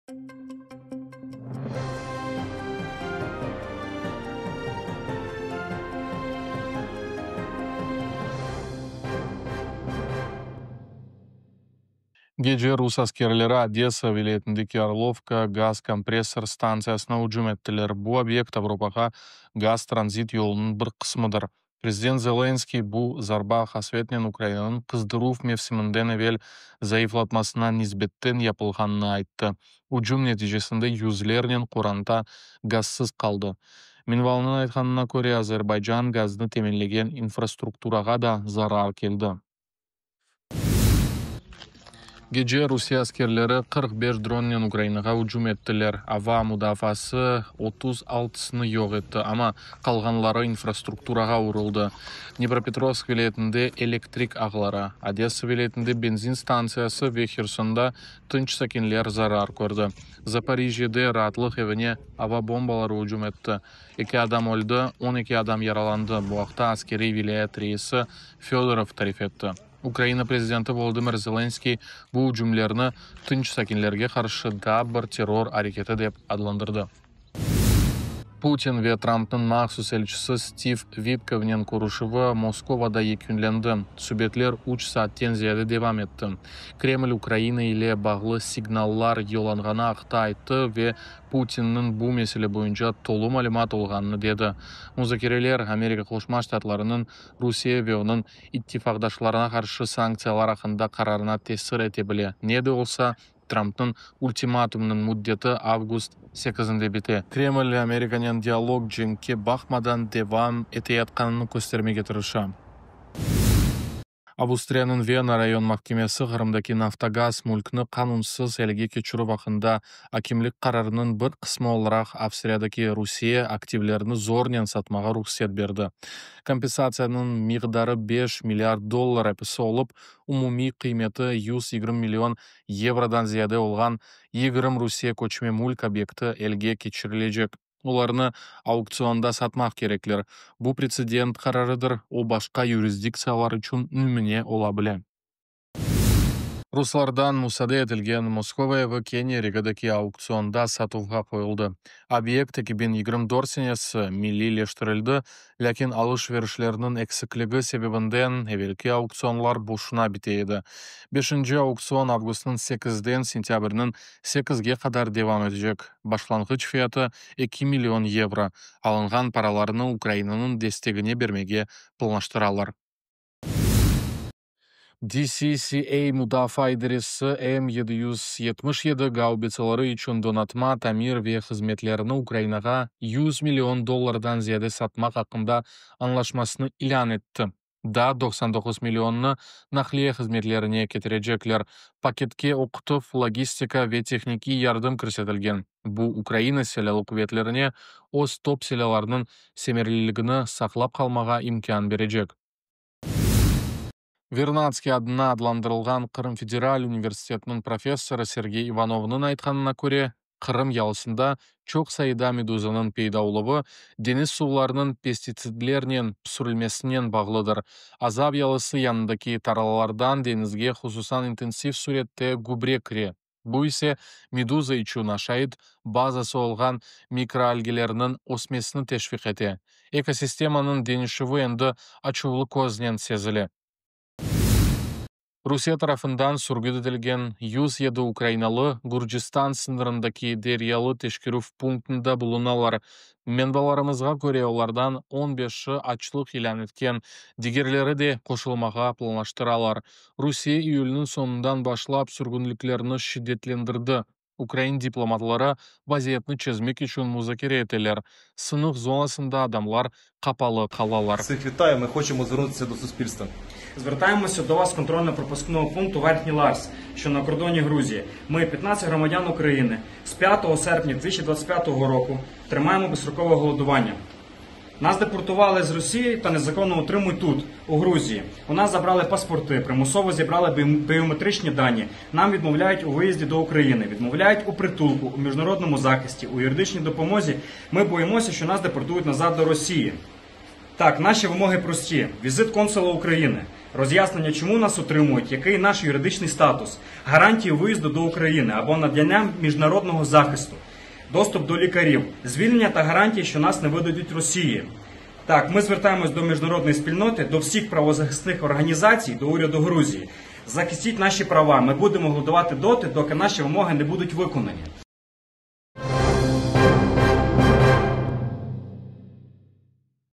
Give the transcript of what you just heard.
Gece rus askerleri Odesa vilâyetindeki Orlovka gaz kompressor stantsiyasına ücüm ettiler. Bu obyekt Avropağa gaz tranzit yolunıñ bir qısmıdır. Prezident Zelenskıy bu zarba qasvetnen Ukrainanıñ qızdıruv mevsiminden evel zayıflatmasına nisbetten yapılğanını ayttı. Ücüm neticesinde yüzlernen qoranta gazsız qaldı. Menbanıñ aytqanına köre, Azerbaycan gaznı teminlegen infrastrukturağa da zarar keldi. Gece Rusiye askerleri 45 dronnen Ukrainağa ücüm ettiler. Ava mudafaası 36-sını yoq etti, amma qalğanları infrastrukturağa uruldı. Dnepropetrovsk vilâyetinde elektrik ağları, Odesa vilâyetinde benzin stantsiyası ve Hersonda tınç sakinler zarar kördi. Zaporijjâda raatlıq evine ava bombaları ücüm etti. Eki adam öldi, 12 adam yaralandı. Bu aqta askeriy vilâyet reisi Fedorov tarif etti. Ukraina prezidenti Volodımır Zelenskıy bu ücümlerni tınç sakinlerge qarşı daa bir terror areketi dep adlandırdı. Putin ve Trampnıñ mahsus elçisi Stiv Vitkovnen körüşüvi Moskovada yekünlendi. Subetler üç saatten ziyade devam etti. Kreml Ukraina ile bağlı signallar yollanğanı aqta ayttı ve Putinniñ bu mesele boyunca tolu malümat olğanını dedi. Muzakereler Amerika Qoşma Ştatlarınıñ Rusiye ve onıñ ittifaqdaşlarına qarşı sanktsiyalar aqqında qararına tesir ete bile. Ne de olsa, Trampnıñ ultimatumınıñ müddeti avgust sekizinde bite. Kreml Amerikanen dialog cenkke baqmadan devam eteyatqanını köstermege tırışa. Avstriyanıñ Vena rayon mahkemesi Qırımdaki Naftogaz mülkni qanunsız elge keçirüv aqqında akimlik qararınıñ bir qısmı olaraq Avstriyadaki Rusiye aktivlerini zornen satmağa ruhset berdi. Kompensatsiyanıñ miqdarı 5 milliard dollar episi olıp, umumiy qıymeti 120 million yevrodan ziyade olğan 20 Rusiye köçme mülk obyekti elge keçirilecek. Olarnı auktsionda satmaq kerekler. Bu pretsedent qararıdır, o başqa yurisdiktsiyalar içün nümüne ola bile. Ruslardan musaade etilgen Moskova evi kene Rigadaki auktsionda satuvğa qoyuldı. Obyekt 2024 senesi milliyleştirildi, lâkin alış-verişlerniñ eksikligi sebebinden evelki auktsionlar boşuna bite edi. Beşinci auktsion avgustnıñ sekizden sentâbrniñ sekizge qadar devam etecek. Başlanğıç fiyatı 2 million yevro. Alınğan paralarnı Ukrainanıñ destegine bermege planlaştıralar. DCCA mudafaa idaresi M777 gaubitsaları içün donatma, tamir ve hızmetlerni Ukrainağa 100 million dollardan ziyade satmaq aqqında añlaşmasını ilân etti. Daa 99 millionnı naqliye hızmetlerine ketirecekler. Paketke oqutuv, logistika ve tehnikiy yardım kirsetilgen. Bu, Ukraina Silâlı quvetlerine öz top silâlarınıñ semereliligini saqlap qalmağa imkân berecek. Vernadskiy adına adlandırılğan Qırım federal universitetiniñ professorı Sergey İvanovnıñ aytqanına köre, Qırım yalısında çoq sayıda meduzanıñ peyda oluvı deñiz suvlarınıñ pestitsidlernen püsürülmesinen bağlıdır. Azav yalısı yanındaki tarlalardan deñizge hususan intensiv sürette gübre kire. Bu ise meduza içün aşayt bazası olğan mikroalgelerniñ ösmesini teşviq ete. Ekosistemanıñ deñişüvi endi açuvlı köznen sezile. Rusiye tarafından sürgün etilgen 107 ukrainalı Gürcistan sıñırındaki Deryalı teşkerüv punktında bulunalar. Menbalarımızğa köre, olardan 15-i açlıq ilân etken, digerleri de qoşulmağa planlaştıralar. Rusiye iyülniñ soñundan başlap sürgünliklerni şiddetlendirdi. Ukrain diplomatları vaziyetni çezmek içün muzakere eteler. Sıñıq zonasında adamlar qapalı qalalar. Всіх вітаю. Ми хочемо звернутися до суспільства. Звертаємося до вас з контрольно-пропускного пункту Верхній Ларс, що на кордоні Грузії. Ми, 15 громадян України, з 5 серпня 2025 року тримаємо безстрокове голодування. Нас депортували з Росії та незаконно утримують тут, у Грузії. У нас забрали паспорти, примусово зібрали біометричні дані. Нам відмовляють у виїзді до України, відмовляють у притулку, у міжнародному захисті, у юридичній допомозі. Ми боїмося, що нас депортують назад до Росії. Так, наші вимоги прості: візит консула України. Роз'яснення, чому нас утримують, який наш юридичний статус, гарантії виїзду до України або надання міжнародного захисту, доступ до лікарів, звільнення та гарантії, що нас не видадуть Росії. Так, ми звертаємось до міжнародної спільноти, до всіх правозахисних організацій, до уряду Грузії. Захистіть наші права. Ми будемо голодувати доти, доки наші вимоги не будуть виконані.